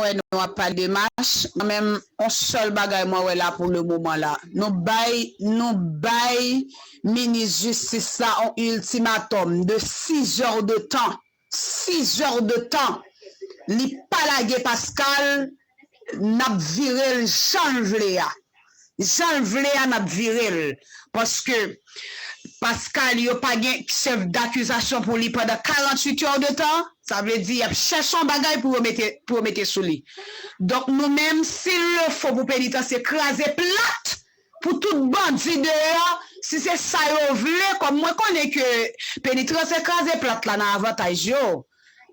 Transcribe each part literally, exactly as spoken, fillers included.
wè nou ap pale demach, mwen menm, yon sèl bagay mwen wè la pou le moman la. Nou bay, nou bay minis jistis la yon iltimatòm de sis heures de temps. Sis heures de temps. Li pa lage Pascal, n ap vire l jan l vle a. Jan l vle a, n ap vire l. Paske Pascal, yo pa gen chèf dakizasyon pou li pandan quarante-huit heures de temps. Sa vle di, y ap chèche yon bagay pou yo mete, pou yo mete sou li. Donk, nou menm, si l le fo pou penitansye kraze plat, pou tout bandi deyò, si se sa yo vle, kòm mwen konnen ke penitansye kraze plat la nan avantaj yo.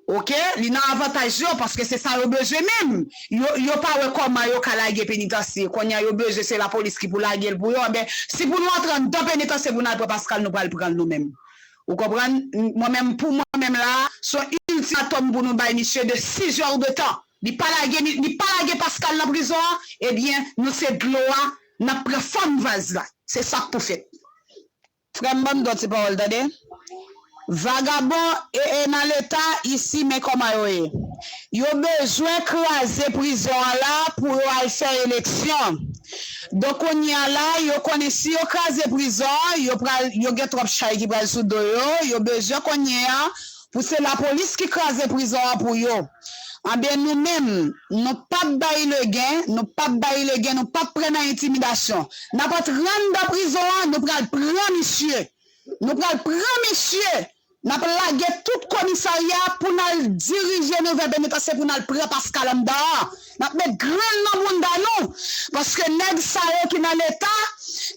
Oke, li nan avantaj yo, paske se sa yo bezwen menm. Yo, yo pa wè kòman yo ka lage penitansye. Kounye a yo bezwen se lapolis ki pou lage l pou yo. Enben, si pou nou antre anndan penitansye pou n al pran Pascal, nou pral pran l nou menm. Ou konprann? Mwen menm, pou mwen menm la, se yon iltimatòm pou nou bay misye de sis heures de temps. Li pa lage, li pa lage Pascal nan prizon an, ebyen, nou se dlo a, n ap pran fòm vaz la. Se sa k pou fèt. Frè m, ban m di w ti pawòl, tande. Vagabon e, e nan leta isi, men kòman yo ye. Yo bezwen kraze prizon an la pou yo al fè eleksyon. Donk, kounye a la, yo konnen si yo kraze prizon an, yo pral, yo gen twòp chay ki pral sou do yo. Yo bezwen kounye a pou se lapolis ki kraze prizon an pou yo. Anben, nou menm, nou p ap bay legen, nou p ap bay legen, nou p ap pran nan entimidasyon. N ap antre anndan prizon an, nou pral pran misye. Nou pral pran misye. N ap lage tout komisarya pou n al dirije nou vè penitansye pou n al pran Pascal anndan an. N ap met grenn nan bounda nou. Paske nèg sa yo ki nan leta,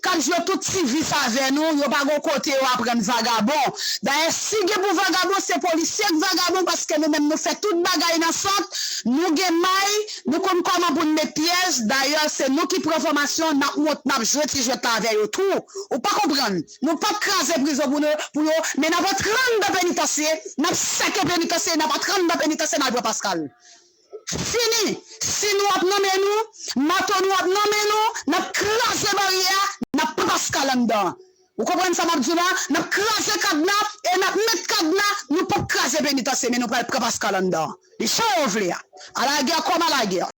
k ap jwe tout ti vis avè nou, yo pa gon kote yo aprann vagabon. Dayè, si gen pou vagabon, se polisye k vagabon, paske nou menm nou fè tout bagay nan sant, nou gen may, nou konn kòman pou n met pyèj. Dayè, se nou ki pran fòmasyon, n ap mont, n ap jwe ti jwèt la avè yo tou. Ou pa konprann? Nou p ap kraze prizon pou nou, pou yo, men n ap antre anndan penitansye, n ap sèke penitansye, n ap antre anndan penitansye, n al pran Pascal. Fini! Si nou ap nan men nou, mato nou ap nan men nou, n ap kraze baryè a, n ap pran Pascal anndan. Ou konprann sa m ap di w la? N ap kraze kadna e n ap met kadna, nou p ap kraze penitansye, men nou pral pran Pascal anndan. Li jan yo vle a. A la guerre comme à la guerre.